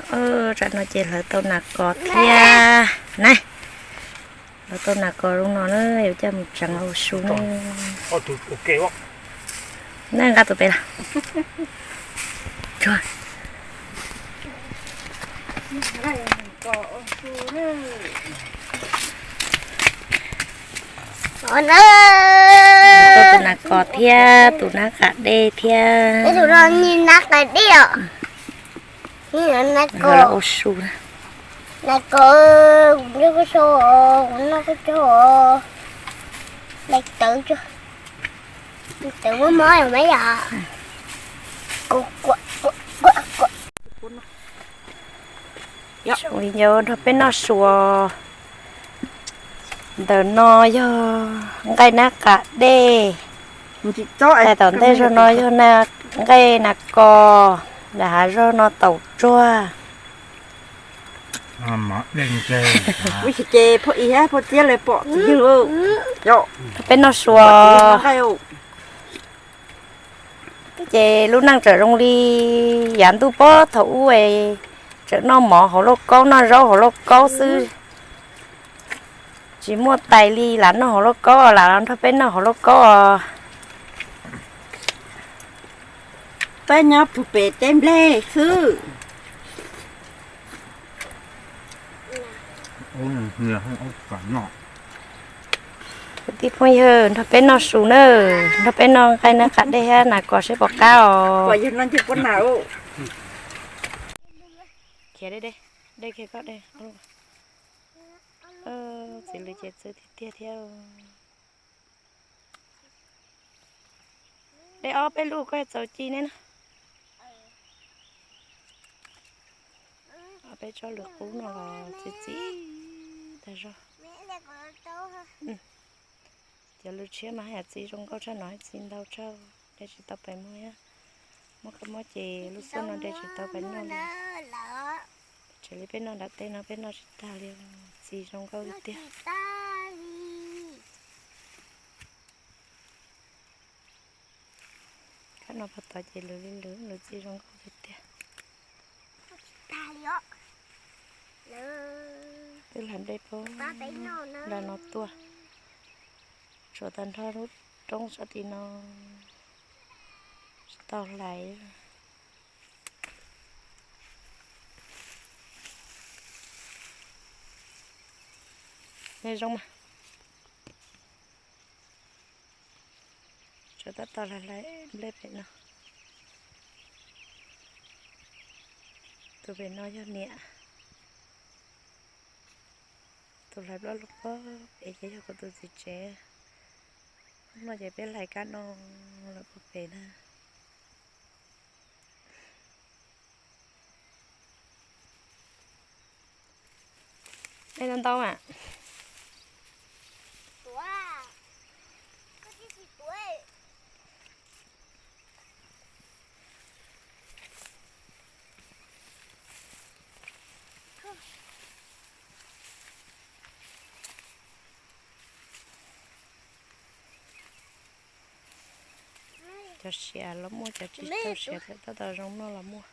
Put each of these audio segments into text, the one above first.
Tsam no ces hlawv tau nas kos thiab na. Hlawv tau nas kos zoo no na, yuav coj mus tseev ua su na. Na, nqa tus pem los. Tau tus nas kos thiab tus nab qab dej thiab. Tus no nab qab dej os. Nab kos ua su. Nab kos, kuv noj koj tso, kuv noj koj tso. Nab tawv tso. Tawv muab mob os, mab yom. Zoo li yog nrog peb noj su. Ntawm no yog nqaij nab qab dej. Tais tom ntej zog no yog nqaij nas kos, nram hav zog no taum tsuag. Peb noj su. Ces lub neej tseem zoo li yav ntuj pob thaum ub, tseem noj mov hauv lauj kaub, noj zaub hauv lauj kaub xwb. Tsis muaj tais li, lam noj hauv lauj kaub, lam los nrog peb noj hauv lauj kaub os. Peb nyob puag pem teb nplej xwb. Kwv tij phooj ywg, nrog peb noj su na, nrog peb noj nqaij nab qab dej thiab nas kos seb puas qab os. Khiav dej, dej khiav koj dej. Txiv lws ces txwv tiag tiag thiab. Dej ob peb lub koj txaus ci neb na. Ob peb tsob lws qub no los txi txiv tag zog. Cov lws tshiab mas haj yam txi zoo nkauj tshaj no, txi ntau tshaj. De tsis tau pais muag, muab koj muab ces lub xub no de tsis tau pais noj li. Tseem li peb noj nram teb no peb noj tsis tag li, txi zoo nkauj tiag tiag. Kab no pog tod ces lws li lws, lws txi zoo nkauj tiag tiag. Twb hlais nplej poob nram no tuaj, tshuav tag nrho lub roob sab tim no tsis tau hlais. Nej zoo mas. Tsuas tab tom hlais hlais nplej pem no. Tus pem no yog niam. Tus hlais plaub lub pob pem ces yog kuv tus txiv tsev. Hnub no ces peb hlais kab no lawm pob pem na. Ntau ntau mas. Cov siav los muaj, cov tsis tau siav thiab tab tom zoo noj los muaj.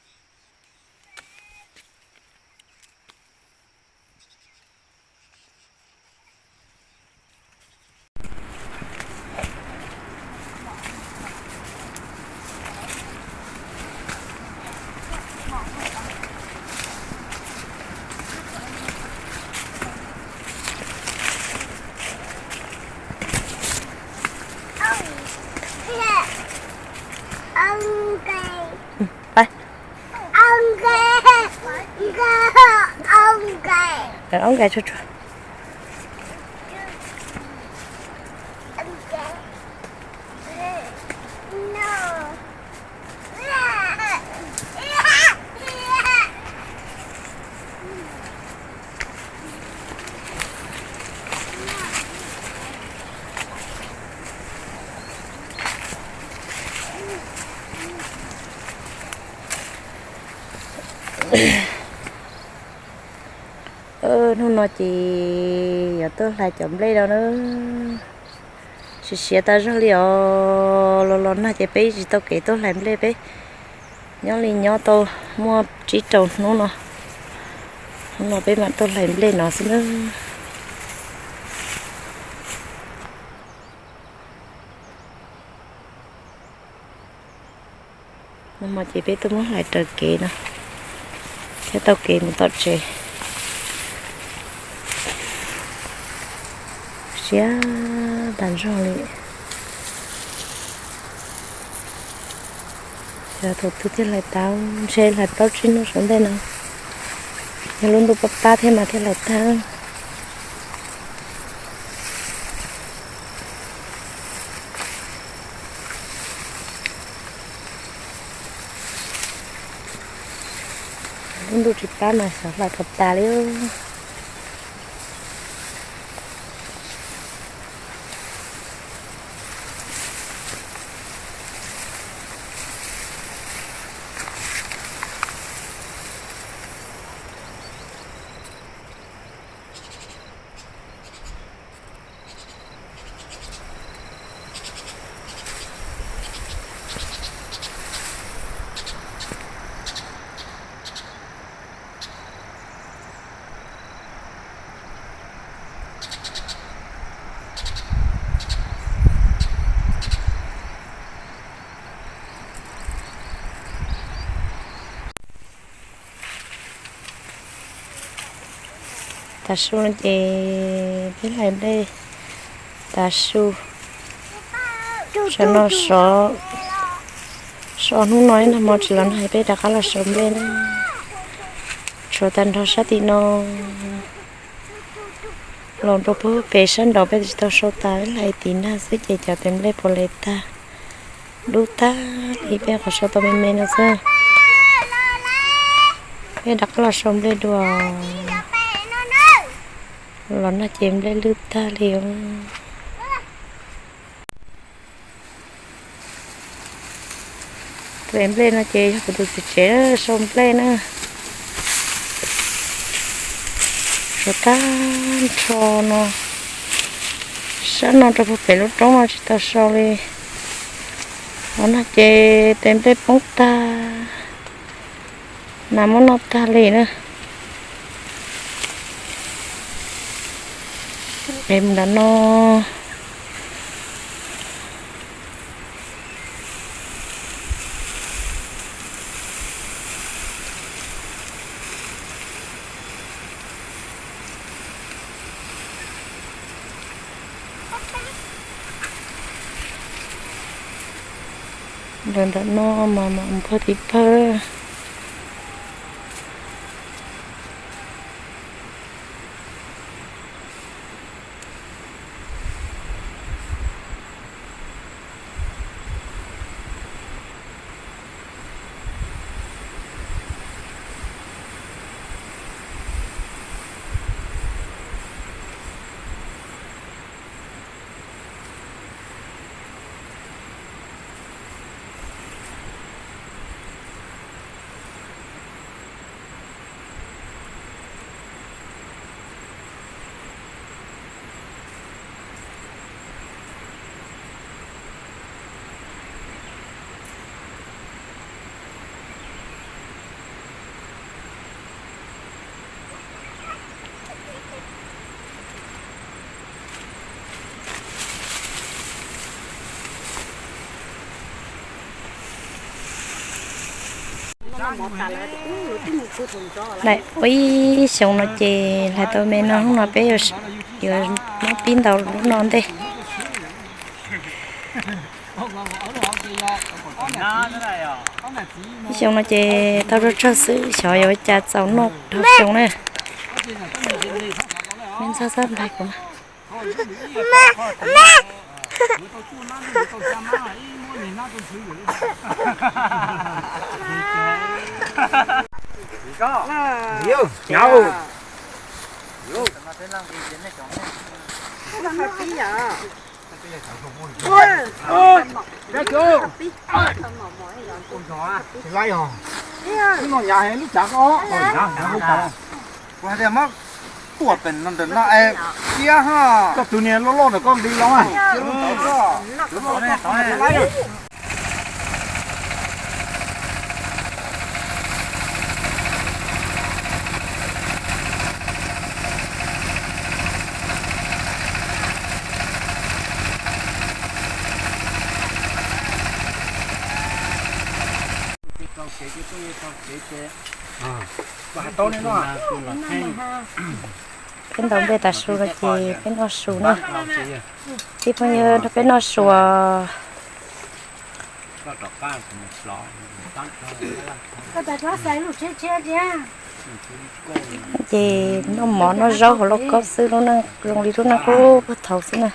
Pais. Ob nkais tsuag tsuag. Hnub no ces yuav tuaj hlais cov nplej no na. Siav siav tas zog li os, los los nag ces peb tsis tau kev tuaj hlais nplej, peb nyob li nyob tau muaj tsib rau hnub no. Hnub no peb mam tuaj hlais nplej no xwb na. Nag hmo ces peb tuaj muab hlais raws kev no, thiab taug kev mus tom tsev. Siab tas zog li. Xyov thaum twg thiaj hlais tau, ntshe hlais plaub tsib hnub saum ntej no, yog lub ntuj pab pab thiab mas thiaj hlais tag. Lub ntuj tsis pab mas xyov hlais puas tas li. Tav su no ces peb hlais nplej tav su. Tam no sov, sov hnub no ib nag hmo tsis los nag peb rov qab los sau nplej na. Tshuav tag nrho sab tim no los rau puag pem sab nraud peb tsis tau sau tas, hlais tim nag xwb ces cov tes nplej puas le tag, dub tag li peb qhov sau tau me me no xwb. Peb rov qab los sau nplej dua. Los nag ces nplej lwj tag li. Tus ev nplej no ces yog kuv tus txiv tsev sau nplej na. Tshuav tag nrho no, sab no rau puag pem lub roob no tsis tau sau li. Los nag ces tes nplej poob tag, nas muab noj tag li na. Ev mus nram no. Los ntawm no mas mam npog tiv pawg. Ua ib xyoo no ces hlais tau me no, hnub no peb yuav muab pib ntaus lub no ntej. Ib xyoo no ces tau rog tsawg xwb, xyov yuav ua cas txaus noj dhau xyoo na. Me ntxhab xab nplaig kuv. Kuv hais tias muab tuam pem no ntawm no es kiab ha. Koj tus niag loj loj ntawm koj nqis los. Peb ntaus nplej tas su no ces peb noj su na. Tij phooj ywg nrog peb noj su os. Ces noj mov noj zaub hauv lauj kaub xwb, lub neej zoo li lub neej puag thaum xwb na.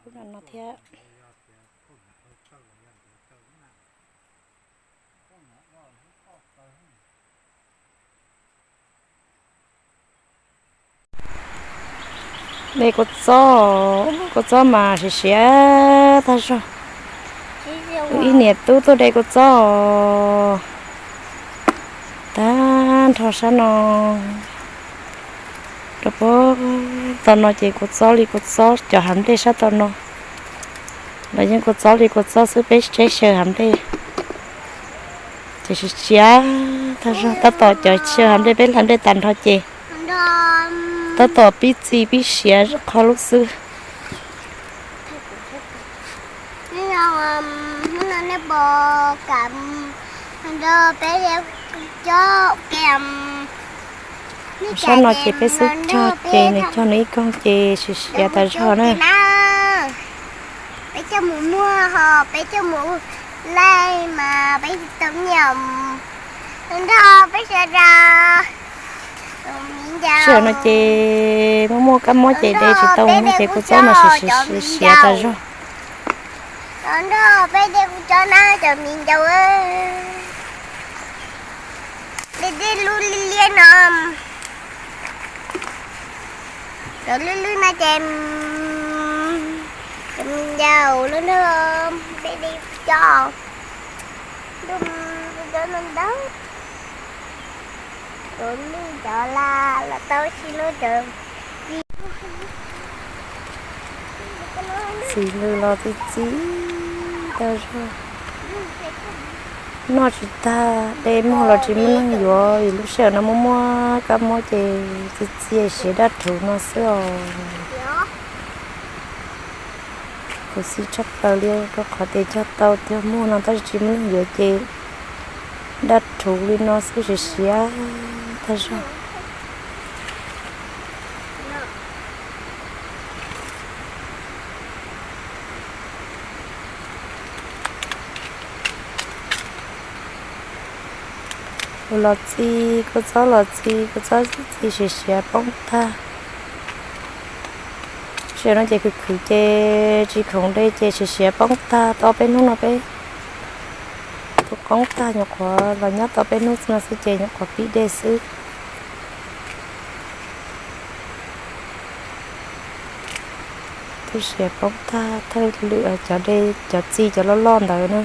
Lub no thiab. De kua txob, kua txob mas siav siav tag zog. Ib niam tub tuaj de kua txob tag nrho sab no rau puag tom no ces kua txob li kua txob cov hav nplej sab tom no los yeej kua txob li kua txob xwb, peb tsheb xyaw hav nplej ces siav siav tag zog. Tab tom cov xyaw hav nplej peb hlais nplej tas nrho ces tab tom pib txi pib siav qho lub xwb. Sab no ces peb xub cog ces nws cog nws ib koog ces siav siav tas zog na. Peb coj mus muag ho peb coj mus laij mas peb tsis tau nyiaj nrog peb sawv daws. Sij hawm no ces muaj muaj kab mob ces de tsis tau no ces kua txob mas siav siav tas zog. Nrog peb de kuv cov na cov me ntsaum, de dej lub liab liab no. Cov lwj lwj no ces cov me ntsaum lub nrog peb de kuv cov. Ntuj, kuv cov no ntau. Cov lwj cov la los tau si lub cov txiv lwj los txiv txiv tag zog. Noj tsis tag, de muag los tsis muaj neeg yuav vim lub sij hawm no muaj muaj kab mob ces txiv txiv siav daj rhuv no xwb os. Khuv xim tshaj plaws li rau qhov tias cog tau cog muag no tab sis tsis muaj neeg yuav ces daj rhuv li no xwb siav siav tag zog. Kuv los txi, kua txob los txi, kua txob txi siav siav poob tag. Sij hawm no ces khwv khwv ces tsis khoom de ces siav siav poob tag, tau peb hnub no peb tus qoob tag nyuam qhuav los nyob tau peb hnub no xwb ces nyuam qhuav pib de xwb. Twb siav poob tag thawj lwm cov de, cov txi cov loj loj ntawd na.